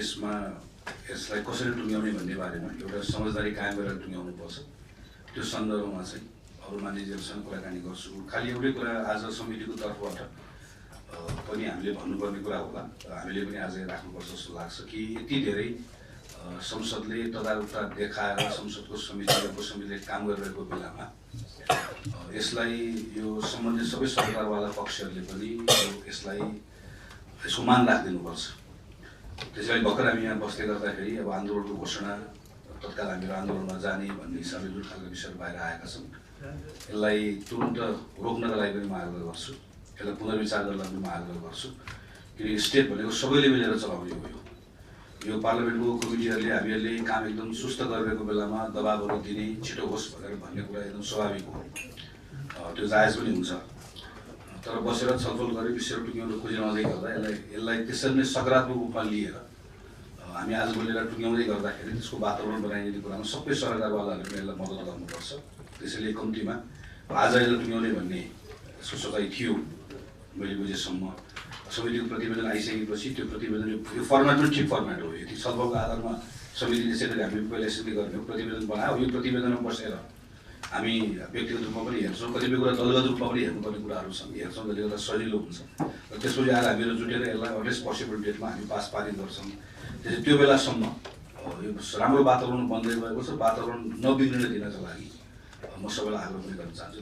यसमा यसलाई कसरी टुङ्ग्याउने भन्ने बारेमा एउटा समझदारी कायम गरेर टुङ्ग्याउनुपर्छ। त्यो सन्दर्भमा चाहिँ अरू मानिसहरूसँग कुराकानी गर्छु। खालि एउटै कुरा आज समितिको तर्फबाट पनि हामीले भन्नुपर्ने कुरा होला, हामीले पनि आज राख्नुपर्छ जस्तो लाग्छ कि यति धेरै संसदले तदारुकता देखाएर संसदको समितिले काम गरिरहेको बेलामा यसलाई यो सम्बन्धित सबै सरकारवाला पक्षहरूले पनि यसलाई यसको मान राखिदिनुपर्छ। त्यसैले भर्खर हामी यहाँ बस्दै गर्दाखेरि अब आन्दोलनको घोषणा तत्काल हामीहरू आन्दोलनमा जाने भन्ने हिसाबले जुन खालको विषयहरू बाहिर आएका छन् यसलाई तुरन्त रोक्नका लागि पनि म आग्रह गर्छु, यसलाई पुनर्विचार गर्नलाई पनि म आग्रह गर्छु। किनकि स्टेट भनेको सबैले मिलेर चलाउने हो। यो पार्लियामेन्टको कमिटीहरूले हामीहरूले काम एकदम सुस्त गरिरहेको बेलामा दबाबहरू दिने छिटो होस् भनेर भन्ने कुरा एकदम स्वाभाविक हो, त्यो जायज पनि हुन्छ। तर बसेर छलफल गरेर विषयहरू टुङ्ग्याउन खोजिरहँदै गर्दा यसलाई त्यसरी नै सकारात्मक रूपमा लिएर हामी आज बोलेर टुङ्ग्याउँदै गर्दाखेरि त्यसको वातावरण बनाइने कुरामा सबै सरकारवालाहरूले यसलाई मद्दत गर्नुपर्छ। त्यसैले कम्तीमा आज यसलाई टुङ्ग्याउने भन्ने यसको सोचाइ थियो। मैले बुझेसम्म समितिको प्रतिवेदन आइसकेपछि त्यो प्रतिवेदन यो फर्मेट पनि ठिक फर्मेट हो। यदि छलफलको आधारमा समितिले यसरी हामी पहिला यसरी गर्ने हो, प्रतिवेदन बनायो, यो प्रतिवेदनमा बसेर हामी व्यक्तिगत रूपमा पनि हेर्छौँ, कतिपय कुरा दलगत रूपमा पनि हेर्नुपर्ने कुराहरू छन्, हेर्छौँ, त्यसले गर्दा सजिलो हुन्छ। र त्यसपछि आएर हामीहरू जुटेर यसलाई अर्लिएस्ट पोसिबल डेटमा हामी पारित गर्छौँ। त्यसै त्यो बेलासम्म यो राम्रो वातावरण बन्दै गएको छ। वातावरण नबिग्रिन दिनका लागि म सबैलाई आग्रह पनि गर्न चाहन्छु।